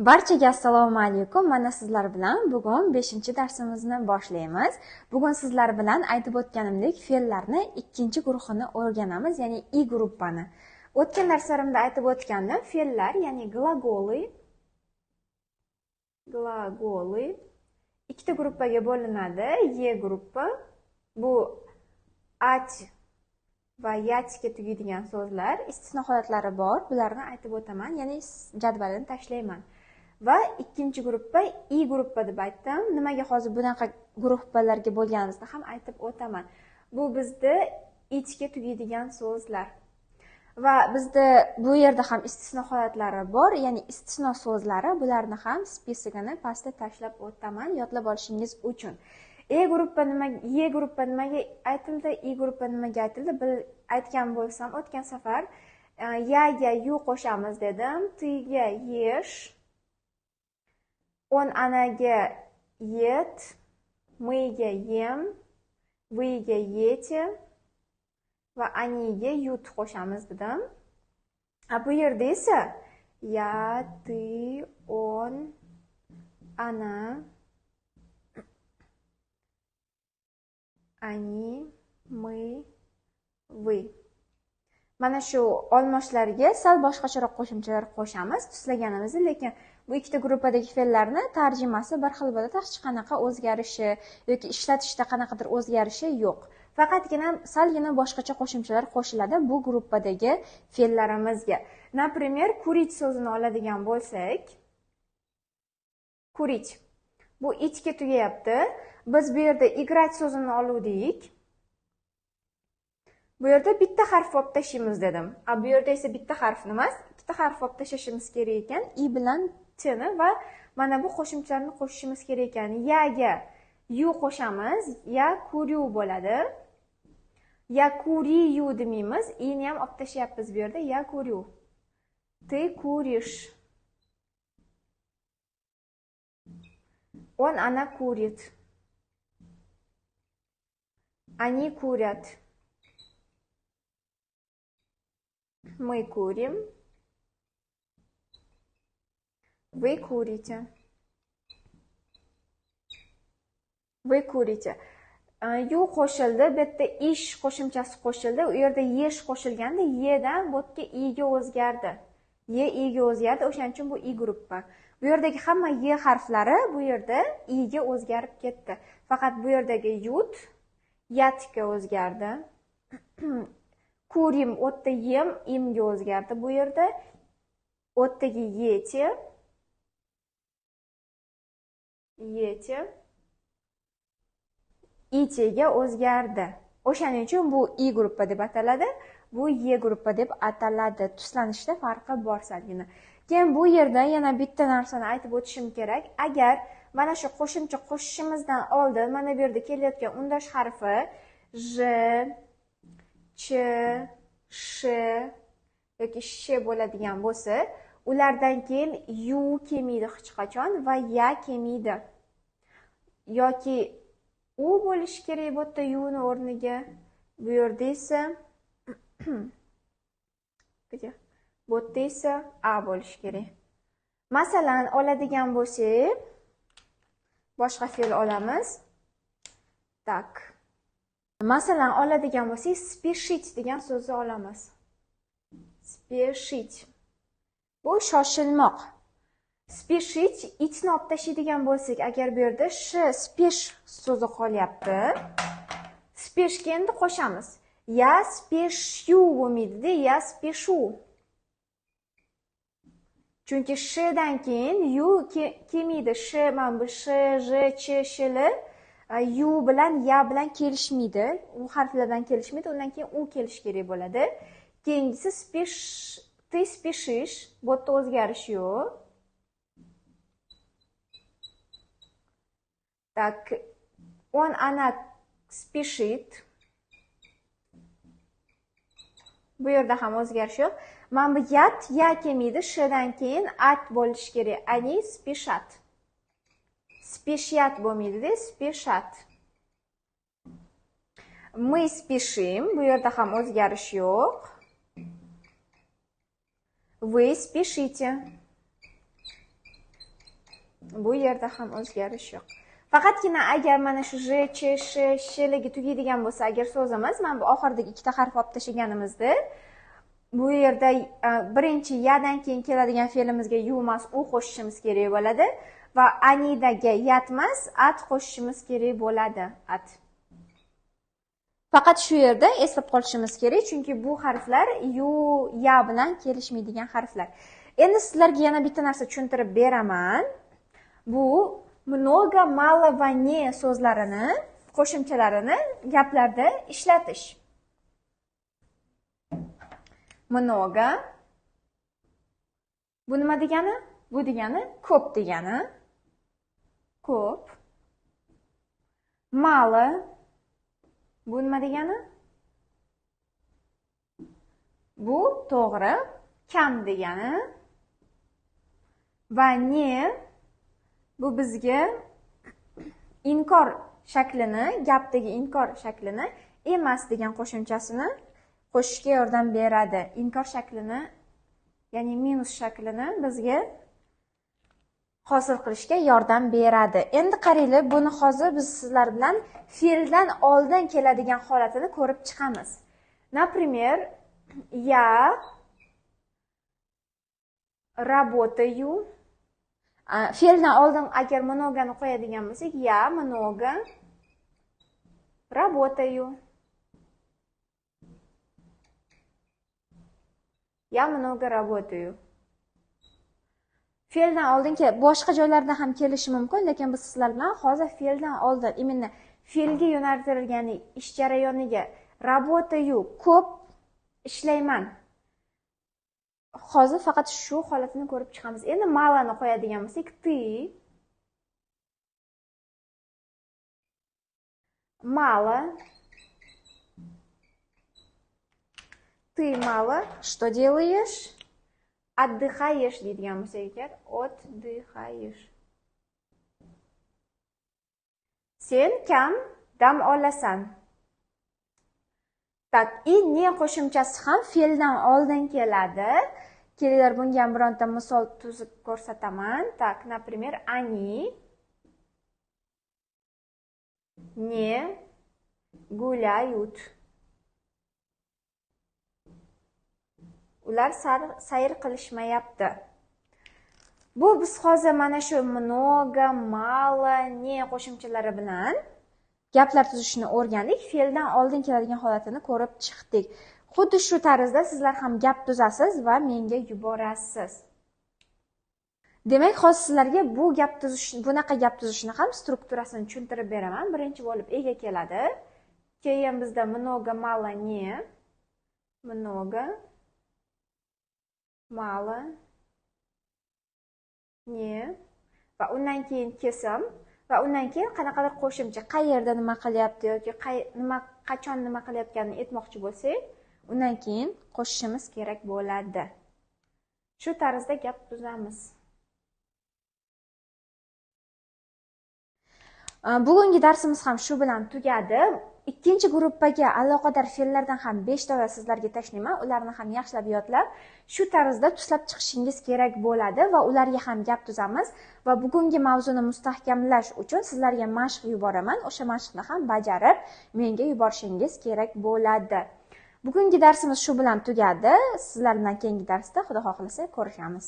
Barchaga assalomu alaykum. Mana sizlar bilan bugun 5-darsimizni boshlaymiz. Bugun sizlar bilan aytib o'tganimdek fe'llarni ikkinchi guruhini o'rganamiz, ya'ni i gruppani. O'tgan darslarimda aytib o'tgandim, fe'llar, ya'ni глаголы ikkita gruppaga bo'linadi. E gruppa bu at va yatga tugaydigan so'zlar, istisno holatlari bor, bularni aytib o'taman, ya'ni jadvalini tashlayman. Va ikkinchi gruppa i gruppa deb aytdim. Nimaga hozir bunaqa gruppalarga bo'lganimizni ham aytib o'taman. Bu bizda itga tugaydigan so'zlar. Va bizda bu yerda ham istisno holatlari bor, ya'ni istisno so'zlari, bularni ham spisigini pastda tashlab o'taman, yodlab olishingiz uchun. E gruppa nima, E gruppa nimaga aytildi, I gruppa nimaga aytildi? Bil aytgan bo'lsam, o'tgan safar ya ga yu qo'shamiz dedim, t ga yesh, on anaga yet, myga yem, vyga yete va aniga yut qo'shamiz dedim. A bu yerda esa ya, ты, on, ana, они, мы, вы. Mana shu olmoshlarga sal boshqacharoq qo'shimchalar qo'shamiz tuslaganimizni, lekin bu ikkita gruppadagi fe'llarni tarjimasi bir xil bo'ladi, hech qanaqa o'zgarishi yoki ishlatishda qanaqadir o'zgarishi yo'q. Faqatgina salgina boshqacha qo'shimchalar qo'shiladi bu gruppadagi fe'llarimizga. Например, курить so'zini oladigan bo'lsak, курить bu itga tugayapti. Biz bu yerda играть so'zini oluvdik. Bu yerda bitta harf olib tashlaymiz dedim. A bu yerda esa bitta harfni emas, ikkita harf olib tashlashimiz kerak ekan. I bilan t ni va mana bu qo'shimchalarni qo'shishimiz kerak ekan. Ya ga yu qo'shamiz, ya kuryu bo'ladi. Ya kuriyu demaymiz, i ni ham olib tashlayapmiz bu yerda, ya kuryu. Ты куришь. Он, она курит. Они курят. Мы курим. Вы курите. Вы курите. Yu qo'shildi, bu yerda ish qo'shimchasi qo'shildi. U yerda yesh qo'shilganda yedan bu yerga iga o'zgardi. Ye iga o'zgardi, o'shaning uchun bu i gruppa. Bu yerdagi hamma ye harflari bu yerda iga o'zgarib ketdi. Faqat bu yerdagi yut yatga o'zgardi. Kurim o'tda yem imga o'zgardi bu yerda. O'tdagi yete, yete itega o'zgardi. O'shaning uchun bu i gruppa deb ataladi, bu e gruppa deb ataladi. Tuslanishda farqi bor salgina. Keyin bu yerda yana bitta narsani aytib o'tishim kerak. Agar mana shu qo'shimcha qo'shishimizdan oldin mana bu yerda kelayotgan undosh harfi j, ch, sh yoki sh bo'ladigan bo'lsa, ulardan keyin yu kelmaydi hech qachon va ya kelmaydi. Yoki u bo'lishi kerak bu yerda yuni o'rniga. Bu yerda esa bu yerda esa a bo'lishi kerak. Masalan, oladigan bo'lsak, boshqa fe'l olamiz. Tak. Masalan, oladigan bo'lsak, speshit degan so'zni olamiz. Speshit. Bu shoshilmoq. Speshit itni olib tashlaydigan bo'lsak, agar bu yerda sh spesh so'zi qolyapti. Speshga endi qo'shamiz. Ya speshu bo'lmaydi-da, ya speshu. Chunki sh dan keyin yu kelmaydi. Sh, mana bu sh, j, ch, sh li yu bilan ya bilan kelishmaydi. U harflardan kelishmaydi. Undan keyin u kelishi kerak bo'ladi. Keyingisi spesh, ты спешишь. Bu yerda o'zgarish yo'q. Так, он, она спешит. Bu yerda ham o'zgarish yo'q. Mana bu yat, ya kelmaydi, sh dan keyin at bo'lishi kerak. Они спешат. Спешат bo'lmaydi-da, спешат. Мы спешим. Bu yerda ham o'zgarish yo'q. Вы спешите. Bu yerda ham o'zgarish yo'q. Faqatgina agar mana shu j, ch, sh, shligi tugaydigan bo'lsa, agar so'zimiz mana bu oxiridagi ikkita harf olib tashlaganimizda, bu yerda birinchi yadan keyin keladigan fe'limizga yu emas, u qo'shishimiz kerak bo'ladi va anidaga yat emas, at qo'shishimiz kerak bo'ladi. At. Faqat shu yerda eslab qolishimiz kerak, chunki bu harflar yu, ya bilan kelishmaydigan harflar. Endi sizlarga yana bitta narsa tushuntirib beraman. Bu много, мало va не so'zlarini, qo'shimchalarini gaplarda ishlatish. Много bu nima degani? Bu degani ko'p degani. Ko'p. Мало bu nima degani? Bu to'g'ri, kam degani. Va ne bu bizga inkor shaklini, gapdagi inkor shaklini emas degan qo'shimchasini qo'shishga yordam beradi. Inkor shaklini, ya'ni minus shaklini bizga hosil qilishga yordam beradi. Endi qaranglar, buni hozir biz sizlar bilan fe'ldan oldin keladigan holatini ko'rib chiqamiz. Например, я работаю. Fe'ldan oldin agar mnogani qo'yadigan bo'lsak, я много работаю. Я много работаю. Fe'ldan oldin boshqa joylarda ham kelishi mumkin, lekin biz sizlar bilan hozir fe'ldan oldin, именно fe'lga yo'naltirilgan ish jarayoniga работаю, ko'p ishlayman. Hozir faqat shu holatini ko'rib chiqamiz. Endi malani qo'yadigan bo'lsak, ты мало, ты мало что делаешь? Отдыхаешь deydigan bo'lsak agar, отдыхаешь. Sen kam dam olasan. Tak, и ne qo'shimchasi ham fe'ldan oldin keladi. Kelinglar, bunga ham bironta misol tuzib ko'rsataman. Tak, например, они не гуляют. Ular sayr qilishmayapti. Bu biz hozir mana shu много, мало, ne qo'shimchalari bilan gaplar tuzishni o'rgandik. Fe'ldan oldin keladigan holatini ko'rib chiqdik. Xuddi shu tarzda sizlar ham gap tuzasiz va menga yuborasiz. Demak, hozir sizlarga bu gap tuzish, bunaqa gap tuzishni ham strukturasini tushuntirib beraman. Birinchi bo'lib ega keladi. Keyin bizda много, мало, не. Много, мало, не va undan keyin kesim va undan keyin qanaqadir qo'shimcha, qayerda nima qilyapti yoki nima qachon nima qilayotganini aytmoqchi bo'lsak, undan keyin qo'shishimiz kerak bo'ladi. Shu tarzda gap tuzamiz. Bugungi darsimiz ham shu bilan tugadi. Ikkinchi gruppaga aloqador fe'llardan ham 5 ta sizlarga tashlayman. Ularni ham yaxshilab yodlab, shu tarzda tuslab chiqishingiz kerak bo'ladi va ularga ham gap tuzamiz va bugungi mavzuni mustahkamlash uchun sizlarga mashq yuboraman. O'sha mashqni ham bajarib menga yuborishingiz kerak bo'ladi. Bugungi darsimiz shu bilan tugadi. Sizlar bilan keyingi darsda Xudo xohlasa ko'rishamiz.